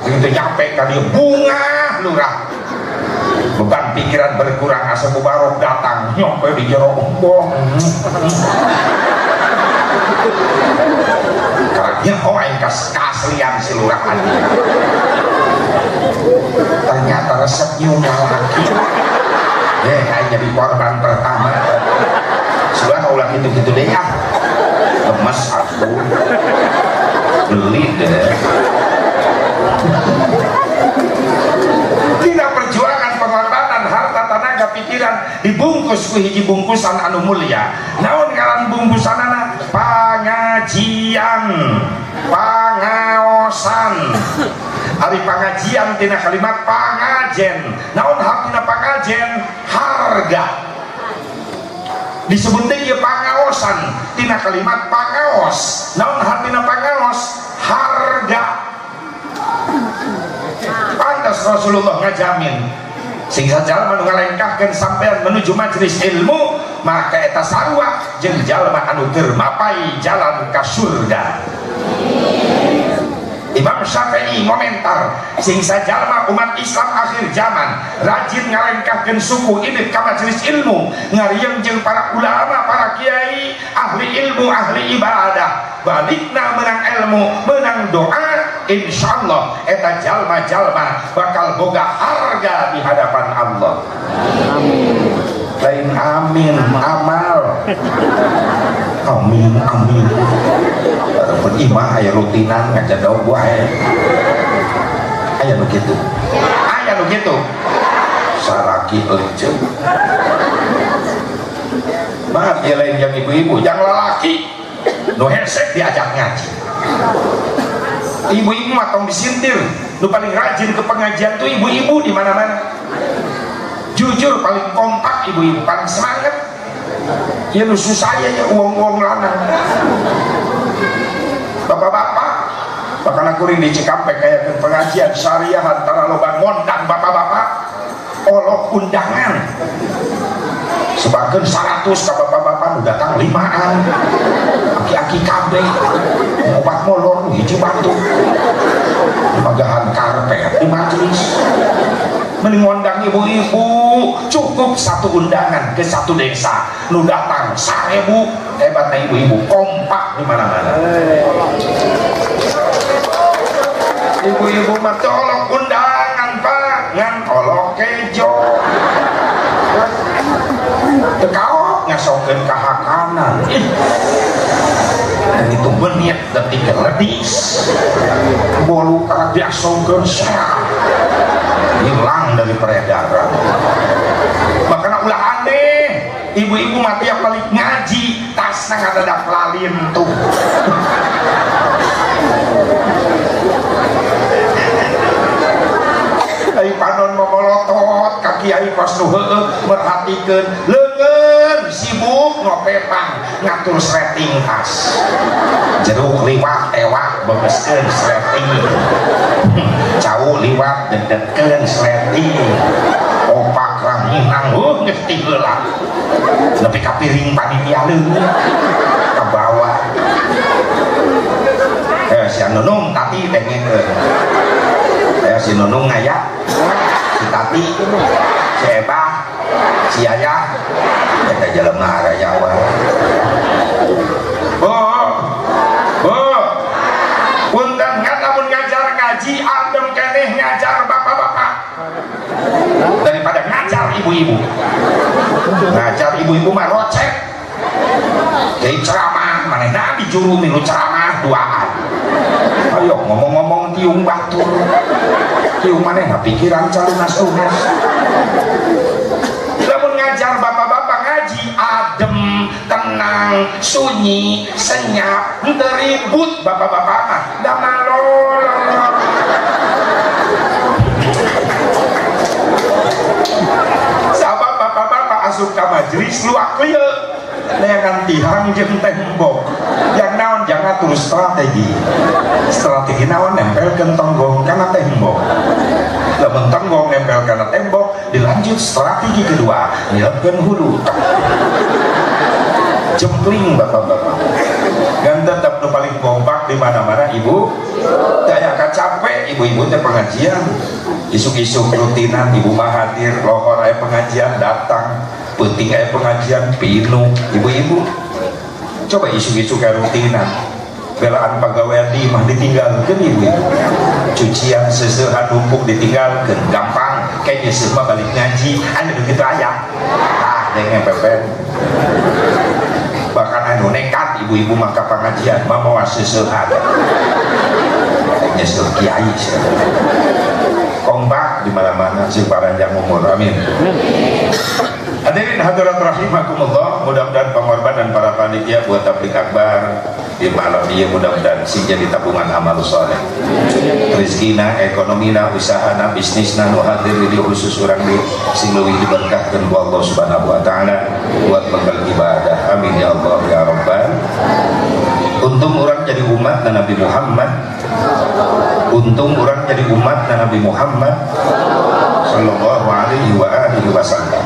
Begitu nyampe ka dieu bunga lurah, beban pikiran berkurang. Asa mubarok datang nyampe di jero embong karena oh aing keaslian si lurah adi ternyata resep nyium laki aing jadi korban pertama. Sudah ulah gitu-gitu deh ya, lemes aku beli deh. Tidak perjuangan, pengorbanan, harta, tenaga, pikiran dibungkus ku hiji bungkusan anu mulia. Naon ngaran bungkusanana? Pangajian, pangaosan. Ari pangajian tina kalimat pangajen. Naon hartina pangajen? Harga. Disebut deui ieu pangaosan tina kalimat pangaos. Naon hartina pangaos? Harga. Pantas Rasulullah ngajamin sing sajalma nu ngalengkahkeun sampean menuju majelis ilmu maka eta sarua jeung jalma anu keur mapai jalan ka surga. Imam Syafi'i ngomentar sing sajalma umat Islam akhir zaman rajin ngalengkahkeun suku indit ka majelis ilmu, ngariung jeung para ulama, para kiai, ahli ilmu, ahli ibadah, balikna menang ilmu, menang doa, insyaallah eta jalma-jalma bakal boga harga di hadapan Allah. Amin. Lain amin, amal. Amin, amin. Walaupun imah aya rutinan ngajadog wae. Aya nu kitu. Aya nu kitu. Saraki leuceuk. Maaf ya lain yang ibu-ibu, yang lalaki nu hesek diajak ngaji. Ibu-ibu mah tong disintir, nu paling rajin ke pengajian tuh ibu-ibu di mana-mana. Jujur paling kompak ibu-ibu, paling semangat. Ya nu susah ya uang-uang lanang. Bapak-bapak, bahkan aku di Cikampek kayak ke pengajian syariah antara loba ngondang bapak-bapak, olok undangan. Sebagian 100 ke bapak-bapak nu datang 5an, aki-aki kabeh, obat molor hiji batu, magahan karpet di majelis. Mending ngundang ibu-ibu, cukup satu undangan ke satu desa, nu datang 1000, hebatnya ibu-ibu kompak di mana-mana. Ibu-ibu mah tolong undangan pak, ngan olok kejo. Tekaok ngasongkeun ka hakanan. Ih. Dan itu menit detik ledis. Bolu karak diasongkeun sehat. Hilang dari peredaran. Makanya ulah aneh, ibu-ibu mah tiap balik ngaji tasna ngadadak lalin tuh. Ai panon momolotot ka kiai kos nu heueuh merhatikeun leungeun sibuk ngopepang ngatur sleting tas. Jeruk liwat tewak begeskeun sleting. Cau liwat dedetkeun sleting. Opak ranginang heuh geus ti heula. Nepi ka piring panitia leungeun kabawa. Si Nunung tati dengekeun. Si Nunung ngaya, si Tati, si Ebah, si Yaya, eta jelema araya wae. Bu, bu, punten ngan lamun ngajar ngaji adem keneh ngajar bapak-bapak daripada ngajar ibu-ibu. Ngajar ibu-ibu mah rocek. Jadi ceramah manehna dijuru milu ceramah duaan. Ayo ngomong-ngomong tiung batur. Tiung manehna pikiran calunas-lunas. Lamun ngajar bapak-bapak ngaji adem, tenang, sunyi, senyap, henteu ribut bapak-bapak mah. Da malolol. Sabab bapak-bapak asup ka majelis luak lieu. Neangan tihang jeung tembok. Yang naon jangan terus strategi. Strategi naon nempelkeun tonggong kana tembok. Lamun tonggong nempel kana tembok, dilanjut strategi kedua, nilepkeun hulu. Jempling bapak-bapak. Gan tetap nu paling kompak di mana-mana ibu. Daya capek ibu-ibu teh pengajian isuk-isuk rutinan ibu mah hadir lohor aya pengajian datang peuting aya pengajian pinuh ibu-ibu. Coba isuk-isuk rutinan belaan pagawean di imah ditinggalkeun ibu-ibu, cucian seuseuhan numpuk ditinggalkeun, gampang kayaknya semua balik ngaji anu begitu aya ah denge pepen. Bahkan anu nekat ibu-ibu mah ka pangajian mah mawa seuseuhan nyesel kiai kompak di mana-mana sing paranjang umur, amin. Hadirin hadirat rahimakumullah, mudah-mudahan pengorbanan para panitia buat tabligh akbar di malam ini mudah-mudahan sing jadi tabungan amal soleh, rezekina, ekonomina, usahana, bisnisna nu hadir di khusus urang di sing leuwih diberkahkeun ku Allah Subhanahu wa taala buat bekal ibadah, amin ya Allah ya rabbal. Untung urang jadi umat Nabi Muhammad, untung urang jadi umat Nabi Muhammad sallallahu alaihi wa alihi wasallam.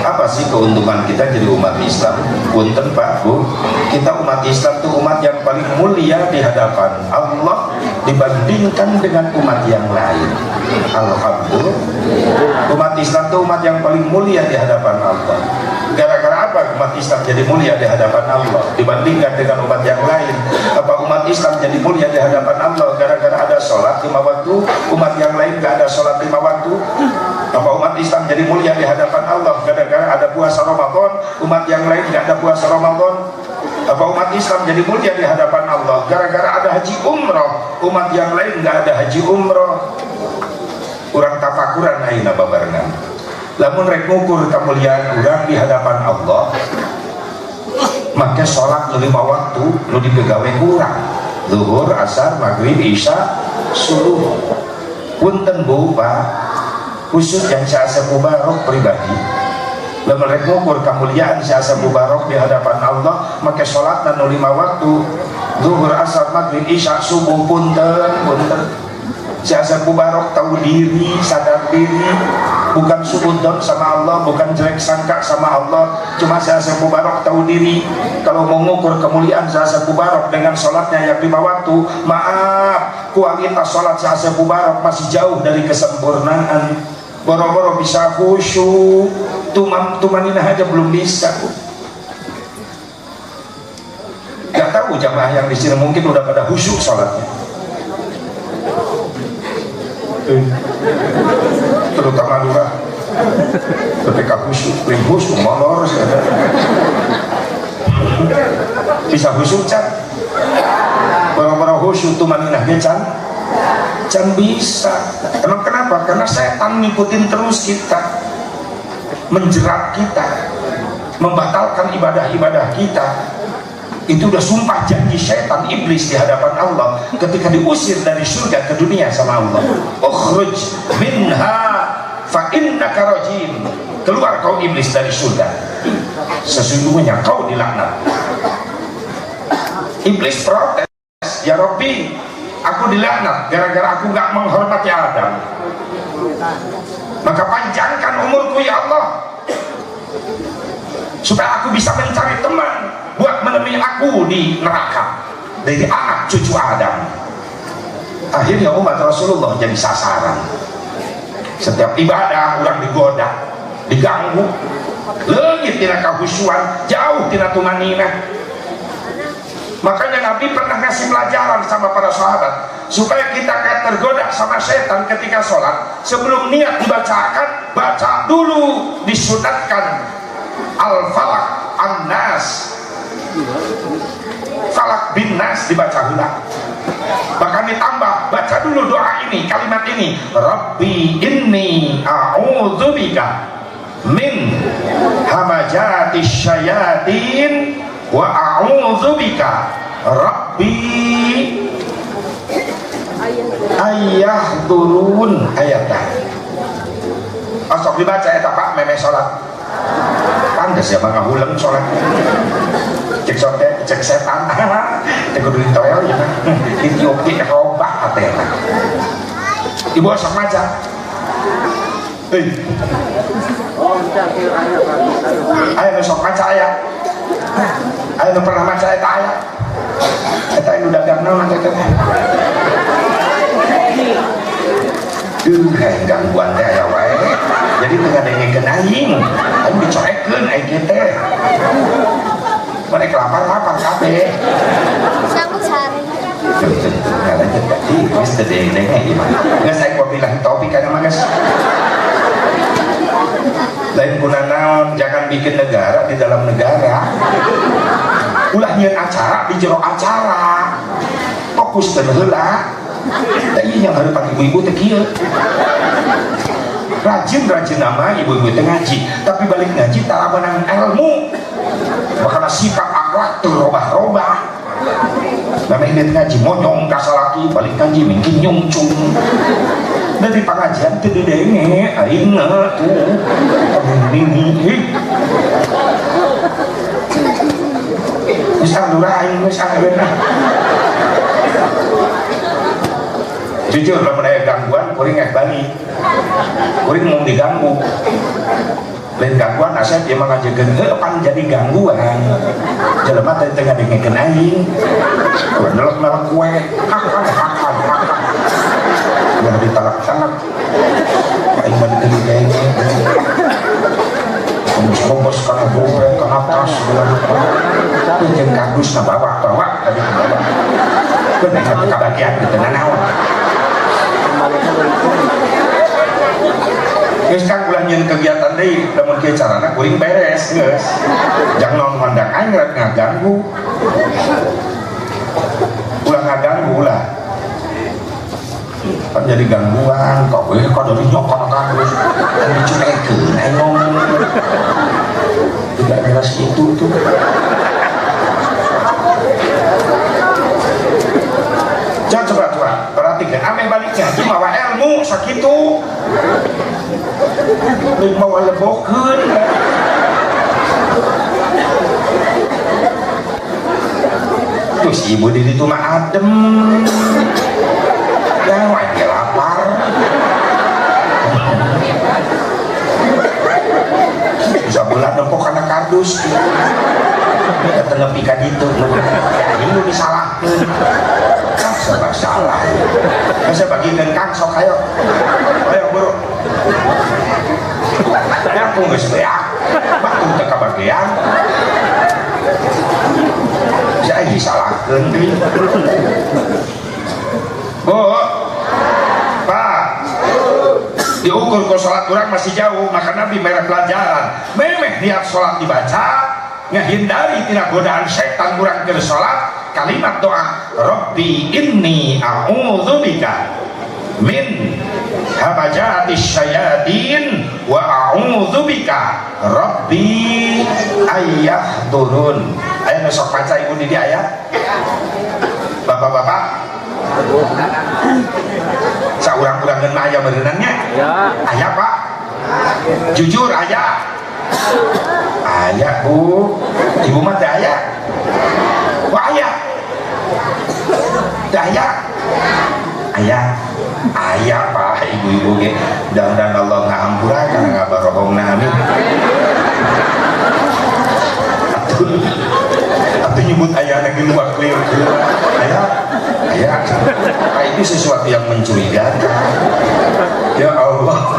Apa sih keuntungan kita jadi umat Islam? Punten Pak Bu, kita umat Islam itu umat yang paling mulia di hadapan Allah dibandingkan dengan umat yang lain. Alhamdulillah, umat Islam itu umat yang paling mulia di hadapan Allah. Gara-gara apa umat Islam jadi mulia di hadapan Allah dibandingkan dengan umat yang lain? Apa umat Islam jadi mulia di hadapan Allah gara-gara ada sholat 5 waktu, umat yang lain gak ada sholat 5 waktu? Apa umat Islam jadi mulia di hadapan Allah gara-gara ada puasa Ramadan, umat yang lain gak ada puasa Ramadan? Apa umat Islam jadi mulia di hadapan Allah gara-gara ada haji umroh, umat yang lain gak ada haji umroh? Urang tafakuran ayeuna babarengan. Lamun rek ngukur kemuliaan urang di hadapan Allah, maka sholat nu 5 waktu nu dipegawe kurang, zuhur, asar, maghrib, isya, subuh. Punten Bu Pak, khusus yang saya Asep Mubarok pribadi, lamun rek ngukur kemuliaan si Asep Mubarok di hadapan Allah, maka sholat nu 5 waktu, zuhur, asar, maghrib, isya, subuh. Punten, punten. Si Asep Mubarok tahu diri, sadar diri, bukan suudzon sama Allah, bukan jelek sangka sama Allah. Cuma si Asep Mubarok tahu diri. Kalau mau ngukur kemuliaan si Asep Mubarok dengan sholatnya yang 5 waktu, maaf, kualitas sholat si Asep Mubarok masih jauh dari kesempurnaan. Boro-boro bisa khusyuk, tumaninah aja belum bisa. Gak tahu jamaah yang di sini mungkin udah pada khusyuk sholatnya, terutama lurah ketika khusyuk, paling khusyuk molor bisa khusyuk can, boro-boro khusyuk tumaninah ge can, can bisa. Emang kenapa? Karena setan ngikutin terus kita, menjerat kita, membatalkan ibadah-ibadah kita. Itu udah sumpah janji setan iblis di hadapan Allah ketika diusir dari surga ke dunia sama Allah. Ukhruj minha fa innaka rajim. Keluar kau iblis dari surga, sesungguhnya kau dilaknat. Iblis protes, ya Rabbi, aku dilaknat gara-gara aku gak menghormati Adam. Maka panjangkan umurku ya Allah, supaya aku bisa mencari teman buat menemani aku di neraka dari anak cucu Adam. Akhirnya umat Rasulullah jadi sasaran. Setiap ibadah orang digoda, diganggu, leungit tina kahusuan, jauh tina tumanina. Makanya Nabi pernah ngasih pelajaran sama para sahabat supaya kita gak tergoda sama setan ketika sholat. Sebelum niat dibacakan, baca dulu, disunatkan Al-Falaq, An-Nas, Falak bin Nas dibaca heula. Bahkan ditambah, baca dulu doa ini, kalimat ini, Rabbi inni a'udzubika min hamajati syayatin wa a'udzubika Rabbi ayyahdurun. Ayatan osok dibaca eta Pak memeh salat. Pantes ya bang ngahuleng salat. Cek sote, cek setan. Cek kudu ditoel ya. Ditiup ge robah hatena. Ibu osok maca. Hei. Aya nu sok maca aya. Aya nu pernah maca eta aya. Eta nu dagang naon eta teh. Duh, gangguan teh aya wae. Jadi teu ngadengekeun aing. Aing dicoekeun aing kieu teh. Mereka lapar-lapar kabeh. Sari. Ngalanjut tadi, geus teu denge ieu mah. Geus aing wabillahi taufik kana mah geus. Lain kuna naon, jangan bikin negara di dalam negara. Ulah nyieun acara di jero acara. Fokus teu heula. Da ieu yang harapan ibu-ibu teh kieu. Rajin-rajin nama ibu-ibu teh ngaji, tapi balik ngaji tara menang ilmu. Makana sifat akhlak teu robah-robah. Namanya dia ngaji monyong ka salaki, balik ngaji mungkin nyungcung. Dari pengajian teu didenge, aing tuh. Ini. Geus lurah aing geus bener. Jujur lamun aya gangguan kuring balik. Kuring mau diganggu. Lain gangguan asep ieu mah ngajegeun heuh pan jadi gangguan. Jelema teh teu ngadengekeun aing. Nelek-nelek kue, hakan hakan hakan. Ulah ditalak-talak. Aing mah diteu didenge. Bos-bos kana dompet kana tas segala rupa. Teu jeung kardus na bawa-bawa tadi bawa. Keun aing kabagian teu nanaon. Geus kang ulah nyieun kegiatan deui, lamun kieu carana kuring beres geus. Jangan naon mandang aing rek ngaganggu. Ulah ngaganggu ulah. Pan jadi gangguan, kabeh kada dinyokot kardus. Kan dicuekeun aing ngomong. Tidak jelas itu tuh. Jangan coba coba perhatikan, ame balik ngaji mawa ilmu sakitu. Lain mawa lebokeun. Terus ibu di ditu mah adem. Ya wae lapar. Sabulan nempo kana kardus. Eta nepi ka ditu. Ya ini disalahkeun. Serba salah. Saya bagikan kang sok ayo. Ayo buru. Aku geus beak. Batur teu kabagian. Saya disalahkeun deui. Bu. Pak. Diukur ku salat urang masih jauh, maka Nabi merek pelajaran. Memeh niat salat dibaca, ngahindari tina godaan setan urang keur salat. Kalimat doa Rabbi inni a'udzubika min hamajati syayatin wa a'udzubika Rabbi ayyahdurun. Aya nu sok maca ibu di dieu aya? Bapak-bapak saurang-urangeun mah aya meureunannya? Aya Pak? Jujur aya? Aya Bu. Ibu mah teh aya? Wah aya. Teh aya. Aya. Aya Pak ibu-ibu ge. Mudah-mudahan Allah ngahampura kana ngabarohongna amin. Atuh nyebut aya lagi luar clear. Aya. Aya. Nah, itu sesuatu yang mencurigakan. Ya Allah.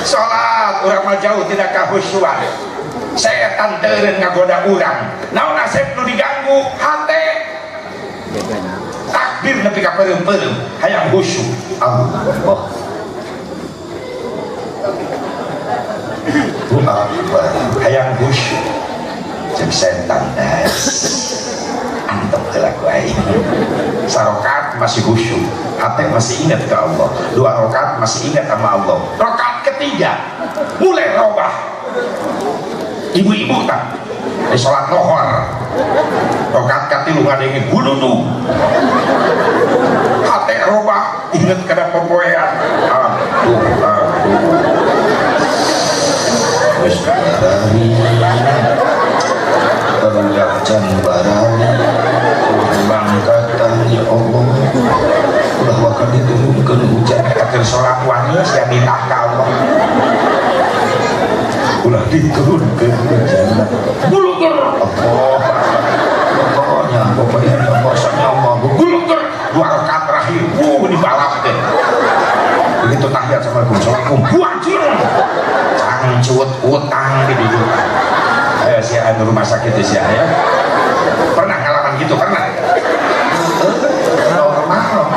Salat urang mah jauh tidak kahusyuan. Setan teureun ngagoda urang. Naon asep nu diganggu? Hate. Takbir nepi ka peureum-peureum, hayang khusyuk. Allah. Akbar. Hayang khusyuk. Jeung setan antep heula ku aing. Sarokat masih khusyuk, hate masih ingat ke Allah. Dua rokat masih ingat sama Allah. Rokat ketiga mulai robah. Ibu-ibu tak di sholat lohor rokat katilu ngadengin guludug hate robah inget kada popoean. Aduh aduh wis barari barudak can barari bangkatan ya Allah ulah bakal diturunkeun hujan eta keur sholat wani sia ditah ka Allah ulah diturunkeun hujan gulugur Allah pokoknya pokoknya Allah gulugur dua rakaat terakhir dibalap teh Atahiyat assalamualaikum assalamualaikum wajib cangcut utang di dijuta. Ayo sia anu rumah sakit sia ya. Pernah ngalaman gitu pernah? Normal.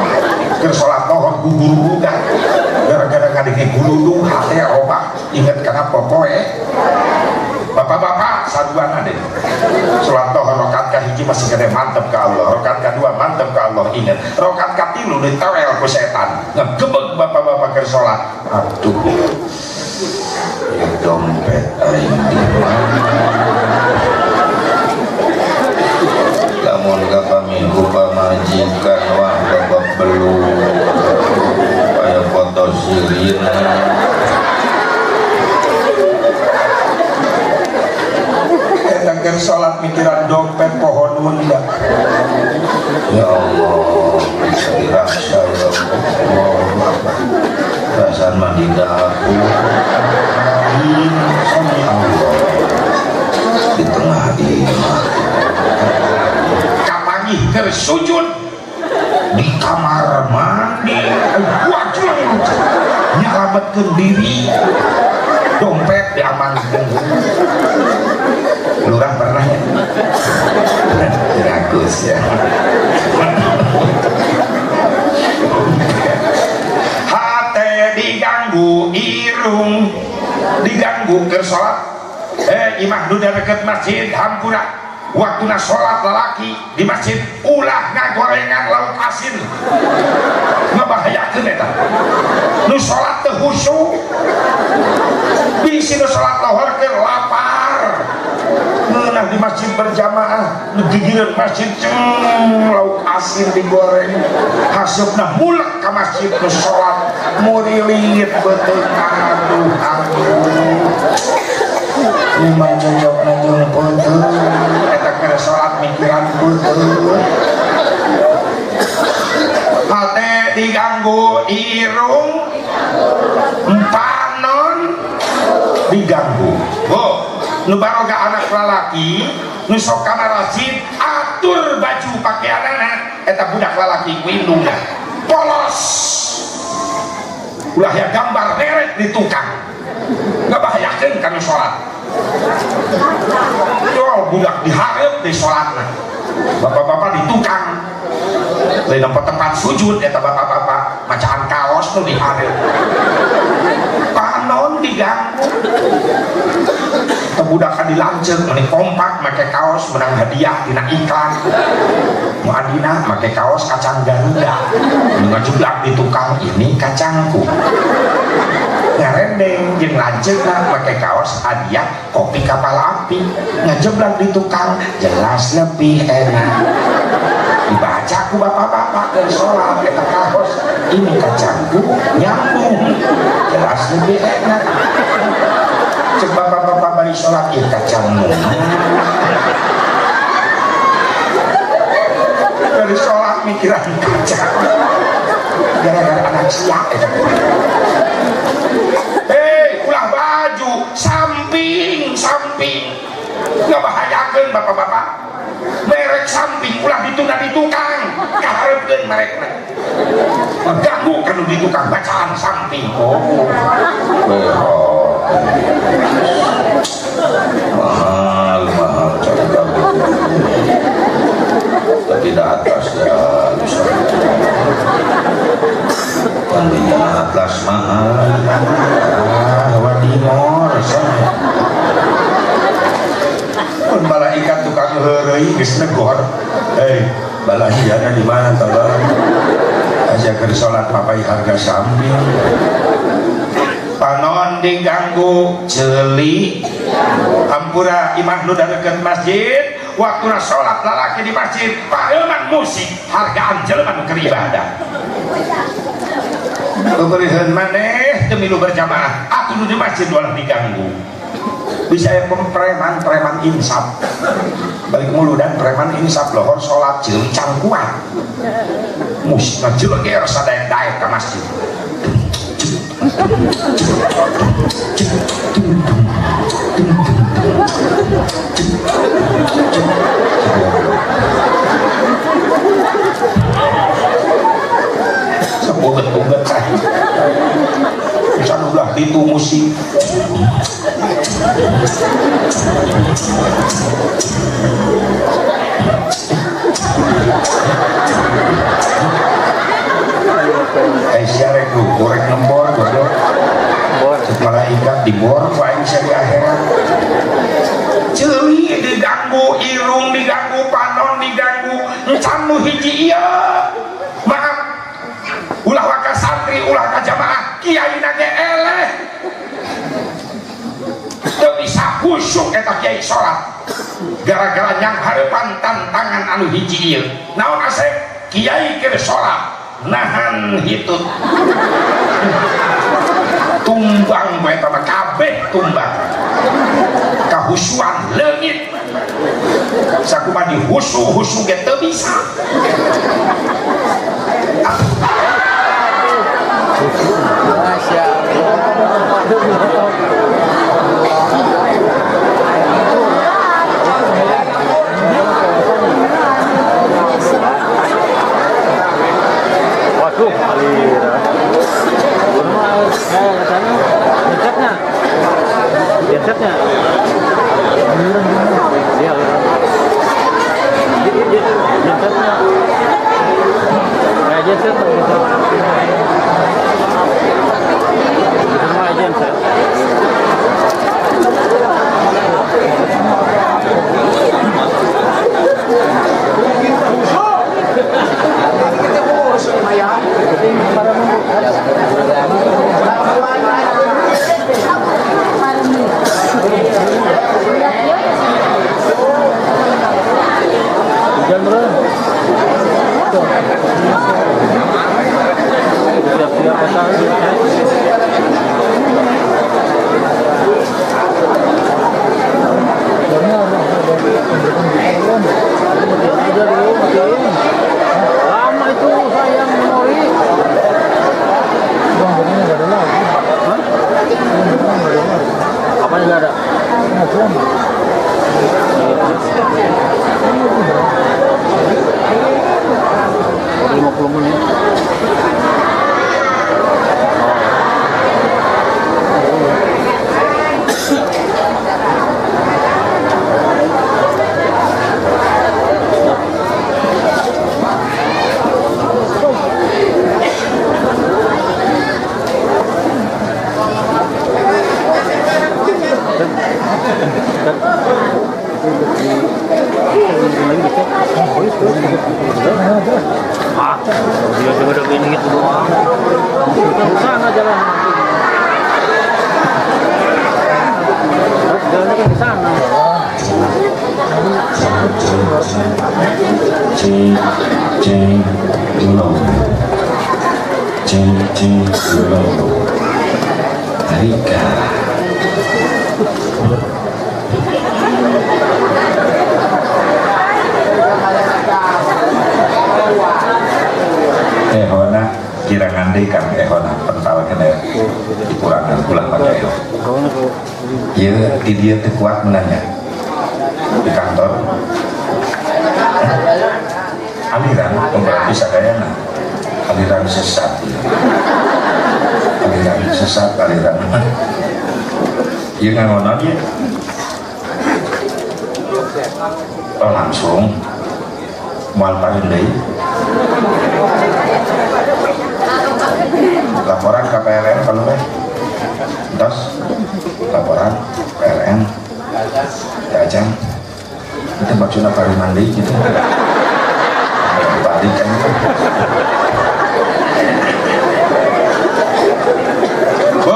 Keur salat lohor gugur budak. Gara-gara ngadenge guludung hate robah inget kana popoe. Bapak-bapak saduana deh. Salat lohor rakaat kahiji masih kene mantep ka Allah, rakaat kadua mantep ka Allah inget. Rakaat katilu ditewel ku setan. Ngegebeg bapak-bapak keur salat. Aduh. Ya dompet aing di mana? Lamun ka paminggu pamajikan wah babak belur. Aya foto sirina. Keur salat mikiran dompet pohon unda. Ya Allah, bisa dirasa ya Allah. Perasaan mah di dapur. Allah di tengah imah. Kapanggih keur sujud di kamar mandi. Wajib nyalametkeun diri. Dompet diamankeun. Lurah pernah ya? Ragus ya. Hate diganggu irung, diganggu keur salat. Imah nu deket masjid hampura. Waktuna salat lalaki di masjid ulah ngagorengan lauk asin. Ngabahayakeun eta. Nu salat teu khusyuk. Bisi nu salat lohor keur lapar. Ngeunah di masjid berjamaah, nu gigireun masjid ceng lauk asin digoreng. Haseupna mulek ka masjid nu salat murilit beuteung aduh aduh. Iman cocokna jeung peuteung eta keur salat mikiran peuteung. Hate diganggu irung, panon diganggu. Oh, nu baroga anak lalaki nu sok ka masjid atur baju pakaianana eta budak lalaki ku indungna polos. Ulah ya gambar merek di tukang. Ngabahayakeun kana salat. Oh, budak dihareup di salatna. Bapak-bapak di tukang. Lain tempat sujud eta bapak-bapak macaan kaos nu dihareup. Panon diganggu. Budak kan dilanceuk meni kompak make kaos menang hadiah dina iklan. Nu adina make kaos kacang Garuda. Nu ngajublak di tukang ini kacangku. Ngarendeng jeung lanceukna make kaos hadiah kopi kapal api. Ngajeblak di tukang jelas lebih enak. Dibaca ku bapak-bapak keur salat eta kaos ini kacangku nyambung jelas lebih enak. Cek bapak-bapak bari sholat ieu kacangmu. Bari sholat mikiran kacang. Gara-gara anak siap eta. Hei, ulah baju samping samping. Ngabahayakeun bapak-bapak. Merek samping ulah ditunda di tukang. Kaharepkeun merekna. Ganggu kanu di tukang bacaan samping. Oh. Mahal mahal cari gagu tapi di atas ya bisa pandinya atlas mahal ah wadimor pun malaikat tukang heureuy geus negor hei balahiyana di mana tolong aja keur salat papai harga samping. Panon diganggu ceuli hampura imah nu deket masjid waktuna salat lalaki di masjid pareuman musik hargaan jelema nu keur ibadah. Beureun maneh teu milu berjamaah atuh nu di masjid ulah diganggu. Bisa aya preman preman insaf balik muludan preman insaf lohor salat ceuli cangkuan musik ngajeleger sadaek-daek ka masjid. Sebuget-buget saya. Sia rek goreng nembor goblok. Malaikat dibor ku aing sia di akhirat. Ceuli diganggu, irung diganggu, panon diganggu, encan nu hiji ieu. Maaf, ulah waka santri, ulah ka jamaah, kiai na ge eleh. Teu bisa khusyuk eta kiai salat. Gara-gara nyang hareupan tantangan anu hiji ieu. Naon asep? Kiai keur salat nahan hitut. Tumbang bae eta mah kabeh tumbang. Kahusuan leungit. Sakumaha dihusu-husu ge teu bisa. Waduh, alir. Gensetnya, gensetnya, iya, gensetnya, kayak genset, semua genset. Hujan bro. Siap-siap pasang. Lama itu sayang memori. Hah? Apanya nggak ada? Udah 50 menit. Ah, dia juga udah gini gitu doang. Sana jalan. Terus jalannya kan di sana. Cing cing long. Cing cing long. Rika. Ehona kirangan deui Kang ehona pental kena dikurangan ulah pake eho. Ieu di dieu teu kuat menanya di kantor. Aliran berarti sadayana aliran sesat. Aliran sesat aliran. Ieu ngangonan ieu. Oh langsung moal paling deui. Laporan ke PLN kalau teh entos laporan PLN diajang itu maksudnya paling mandi gitu balik kan bu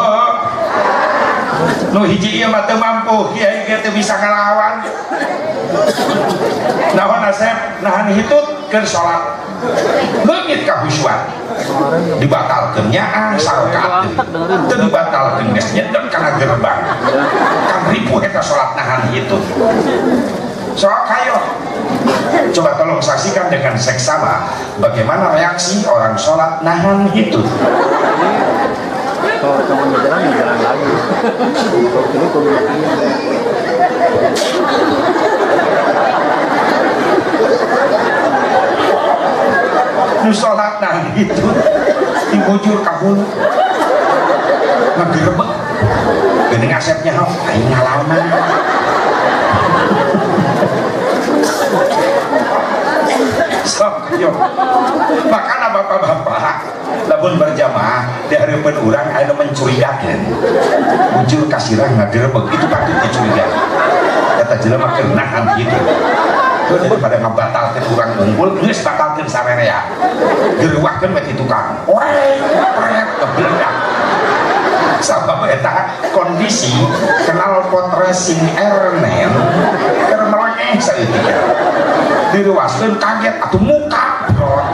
nu hiji ieu mah teu mampu kiai ge teu bisa ngalawan naon asep nahan hitut keur salat leungit kahusuan dibatalkeun nyaang sarakaat teu dibatalkeun geus nyedek kana gerbang kan ripuh eta salat nahan hitut sok hayo coba tolong saksikan dengan seksama bagaimana reaksi orang salat nahan hitut. Kalau kamu jalan, jalan lagi. Nu salat nahan hitut dibujur ka hulu ngagerebek geuning asepnya aing ngalaman. Bapak-bapak lamun berjamaah di hareupeun urang aya nu mencurigakeun, muncul kasirah ngagerebeg, itu patut dicurigai. Kata jelema keur nahan kitu. Daripada ngabatalkeun urang unggul, geus batalkeun sarerea. Geruwakeun we ti tukang. Orek, orek kebeledak. Sabab eta kondisi knalpot racing Ernen keur melengeh saeutik. Diruaskeun kaget atuh muka bro.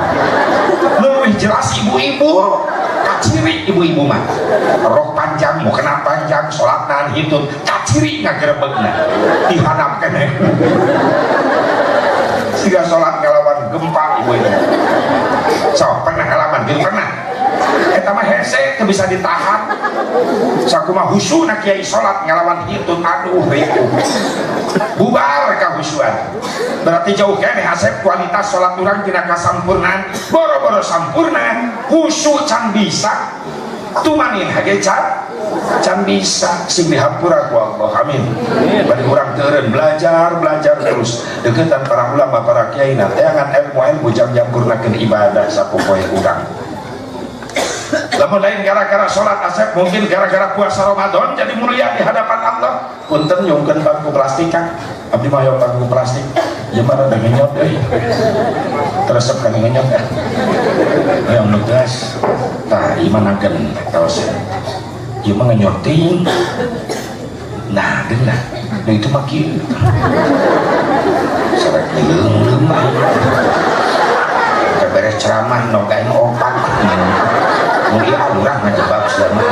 Leuwih jelas ibu-ibu, kaciri ibu-ibu mah. Rok panjang, mukena panjang, salat nahan hitut, kaciri ngagerebegna. Dihanap keneh. Siga salat ngalawan gempa ibu-ibu. So, pernah ngalaman gitu pernah. Eta mah hese teu bisa ditahan. Sakumaha husuna kiai salat ngalawan hitut, aduh ripuh. Bubar kahusuan. Berarti jauh keneh asep kualitas salat urang tina kasampurnaan, boro-boro sampurna, khusyuk can bisa. Tumanin hage can bisa, sing dihampura ku Allah. Amin. Bari urang teureun belajar terus deketan para ulama, para kiai na teangan ilmu-ilmu jang nyampurnakeun ibadah sapopoe urang. Lamun lain gara-gara sholat asep, mungkin gara-gara puasa Ramadan jadi mulia di hadapan Allah. Punten nyungkeun bangku plastik kan, abdi mah hoyong bangku plastik. Ieu mah rada ngenyot euy. Teresep kana ngenyot eh. Hoyong nugas. Tah ieu mah nangkeun kaos. Ieu mah ngenyot teuing. Nah, deunah. Nu itu mah kieu. Sarek leung-leung mah. Beres ceramah nogain opat. Mun ieu alurah ngajebak selama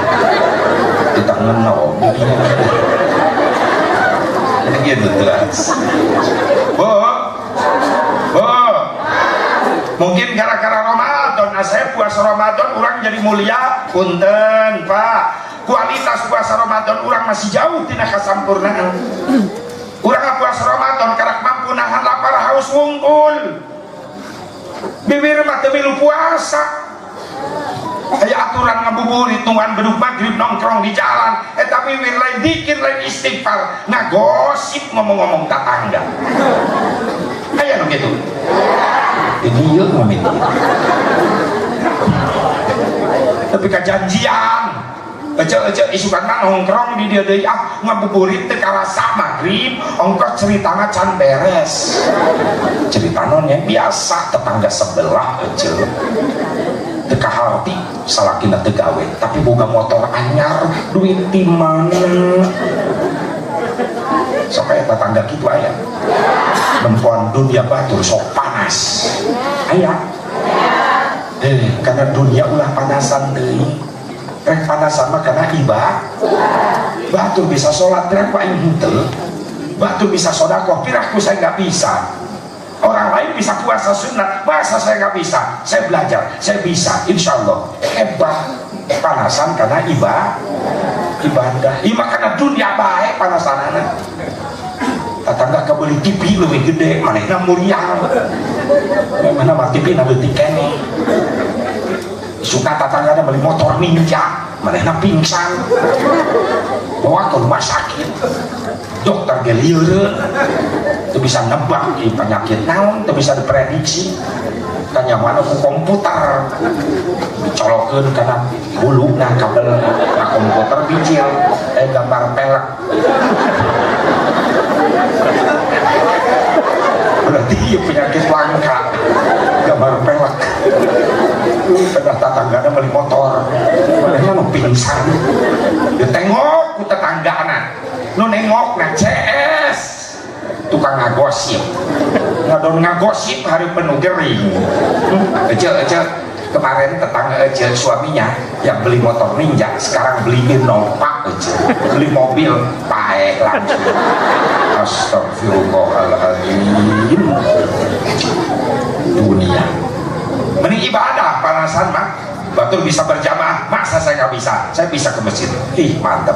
kita ngenog. Ini gitu jelas. Bu, bu, mungkin gara-gara Ramadan, asep puasa Ramadan orang jadi mulia. Punten Pak, kualitas puasa Ramadan orang masih jauh tina kasampurnaan. Urang puasa Ramadan karak mampu nahan lapar haus wungkul. Bibir mah teu milu puasa. Aya aturan ngabuburit tungguan beduk maghrib nongkrong di jalan, tapi wir lain dikir lain istighfar, ngagosip ngomong-ngomong tetangga. Aya nu kitu. Ini ieu ngamin. Tapi kajanjian. Ece-ece isukan mah nongkrong di dieu deui ah ngabuburit teu karasa maghrib, ongkos ceritana can beres. Cerita non yang biasa tetangga sebelah ece. Teu kaharti salakina teu gawe, tapi boga motor anyar, duit di mana? Sok aya tetangga kitu aya. Nempoan dunia batur sok panas. Aya. Karena dunia ulah panasan deui. Rek panasan mah karena ibadah. Batur bisa sholat, rek aing henteu. Batur bisa sedekah, piraku saya nggak bisa. Orang lain bisa puasa sunat, masa saya nggak bisa? Saya belajar, saya bisa, insya Allah. Hebat, panasan karena ibadah. Ibadah karena dunia baik panasan anak. Tetangga kebeli TV lebih gede, manehna muriang. Mana mah TV na leutik keneh. Suka tetangga beli motor Ninja, manehna pingsan. Bawa ke rumah sakit. Dokter ge lieureun. Teu bisa nebak ieu penyakit naon, teu bisa diprediksi. Tanya mana ku komputer. Dicolokeun kana huluna kabel na komputer bijil, gambar pelek. Berarti ieu penyakit langka, gambar pelek. Pernah tetanggana beli motor, manehna nu pingsan. Ditengok ku tetanggana, nu nengok na CS, tukang ngagosip, ngadon ngagosip hari penuh gering. Ece kemarin tetangga Ece suaminya yang beli motor Ninja, sekarang beli Innova Ece, beli mobil pae langsung. Astagfirullahaladzim. Dunia. Mending ibadah panasan mah. Batur bisa berjamaah, masa saya nggak bisa? Saya bisa ke masjid. Ih mantep.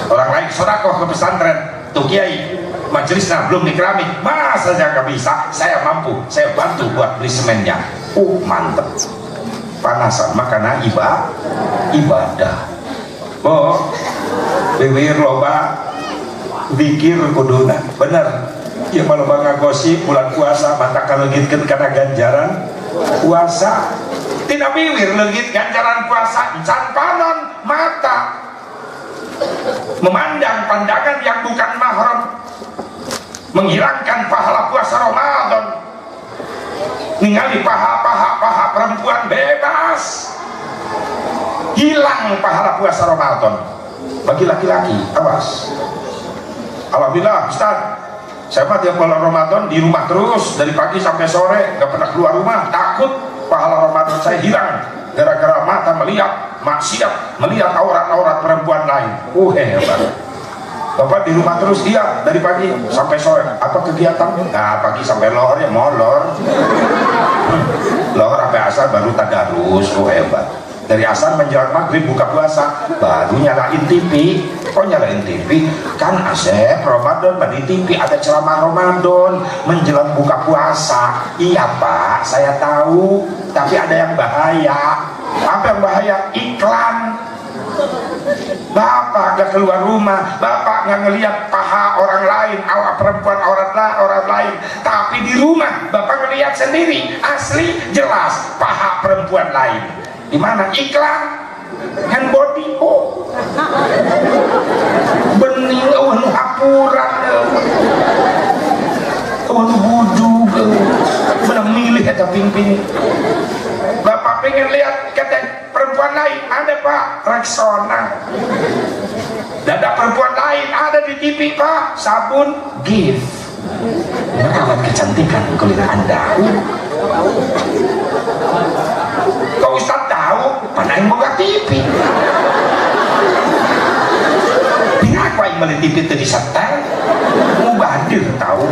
Orang lain sodakoh ke pesantren, tuh kiai majelisnya belum dikeramik, masa saya nggak bisa? Saya mampu, saya bantu buat beli semennya. Mantep. Panasan mah karena ibadah. Oh, bibir loba dikir kuduna, bener. Ya malah ngagosip bulan puasa, mata kalengitkeun kana ganjaran puasa. Tina biwir leungit ganjaran puasa, encan panon mata memandang pandangan yang bukan mahram, menghilangkan pahala puasa Ramadan. Ningali paha-paha paha perempuan bebas, hilang pahala puasa Ramadan. Bagi laki-laki, awas. Alhamdulillah Ustaz, saya mah tiap bulan Ramadan di rumah terus dari pagi sampai sore, gak pernah keluar rumah, takut pahala Ramadan saya hilang gara-gara mata melihat maksiat, melihat aurat-aurat perempuan lain. Hebat. Bapak di rumah terus, iya, dari pagi sampai sore. Apa kegiatan? Nah, pagi sampai lohor ya molor. Lohor sampai asar baru tadarus. Oh, hebat. Dari asar menjelang maghrib buka puasa, baru nyalain TV. Kok nyalain TV? Kan asep Ramadan di TV ada ceramah Ramadan menjelang buka puasa. Iya Pak, saya tahu. Tapi ada yang bahaya. Apa yang bahaya? Iklan. Bapak gak keluar rumah, bapak gak ngelihat paha orang lain, awak perempuan aurat lah orang lain. Tapi di rumah bapak ngelihat sendiri, asli jelas paha perempuan lain. Di mana? Iklan hand body. Oh, bening, oh nu hapuran, oh nu budug, bener milih eta ping-ping. Bapak pengen lihat ketek perempuan lain, ada Pak, Rexona. Dada perempuan lain ada di TV Pak, sabun Gift, merawat kecantikan kulit Anda. Kok Ustaz tahu? Mana yang boga TV? Kenapa yang beli TV itu disetel? Mau badir tahu?